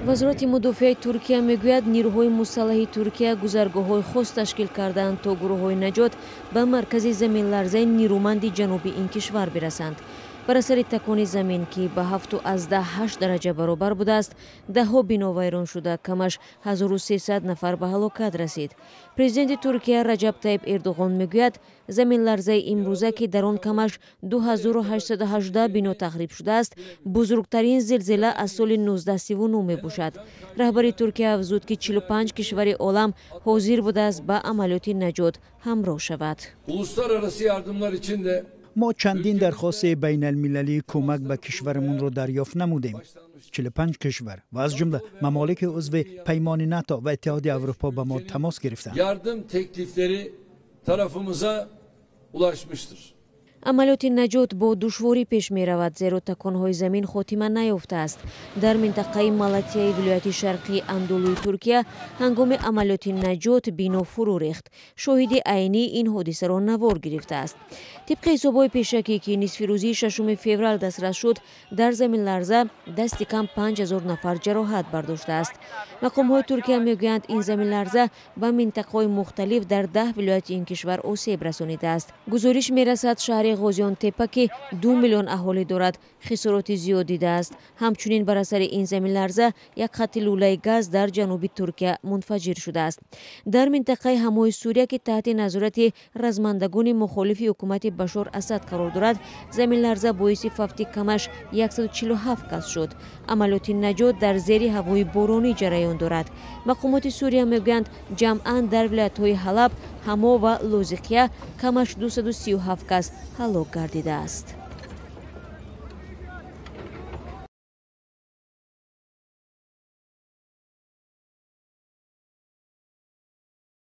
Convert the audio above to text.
Вазорати мудофиаи Туркия мегӯяд, нирӯҳои мусаллаҳи Туркия гузаргоҳҳои хос ташкил кардаанд, то гурӯҳҳои наҷот ба маркази заминларзаи нирӯманди ҷануби ин кишвар бирасанд. Бар асари такони замин, ки ба 7,8 дараҷа баробар будааст, даҳҳо бино вайрон шуда, камаш 1300 нафар ба ҳалокат расид. Президенти Туркия Раҷаб Таиб Эрдоғон мегӯяд, заминларзаи имрӯза, ки дар он камаш 2818 бино тахриб шудааст, бузургтарин зилзила аз соли 1939 мебошад. Раҳбари Туркия афзуд, ки 45 кишвари олам ҳозир будааст ба амалиёти наҷот ҳамроҳ шавад. Uluslararası yardımlar için de Мо чандин дархости байналмилалии кӯмак ба кишварамонро дарёфт намудем. 45 кишвар ва аз ҷумла мамолики узви паймони НАТО ва Иттиҳоди Аврупо ба мо тамос гирифтанд. Yardım teklifleri tarafımıza ulaşmıştır. Амалиёти наҷот бо душворӣ пеш меравад, зеро таконҳои замин хотима наёфтааст. Дар минтақаи Малатияи вилояти шарқии Андолуи Туркия ҳангоми амалиёти наҷот бино фурӯ рехт. Шоҳиди айнӣ ин ҳодисаро навор гирифтааст. Тибқи ҳисобҳои пешакӣ, ки нисфирӯзии 6 феврал дастрас шуд, дар заминларза дасти кам 5000 нафар ҷароҳат бардоштааст. Мақомҳои Туркия мегӯянд, ин заминларза ба минтақаҳои мухталиф дар 10 вилояти ин кишвар осеб расонидааст. Гузориш мерасад, шаҳри Ғозионтепа, ки 2 миллион аҳолӣ дорад, хисороти зиёд дидааст. Ҳамчунин бар асари ин заминларза як хатти лӯлаи газ дар ҷануби Туркия мунфаҷир шудааст. Дар минтақаи Ҳамои Сурия, ки таҳти назорати размандагони мухолифи ҳукумати Башор Асад қарор дорад, заминларза боиси фавти камаш 147 кас шуд. Амалиёти наҷот дар зери ҳавои боронӣ ҷараён дорад. Мақомоти Сурия мегӯянд, ҷамъан дар вилоятҳои Ҳалаб, Ҳамо ва Лозиқия камаш 237 кас ҳалок гардидааст.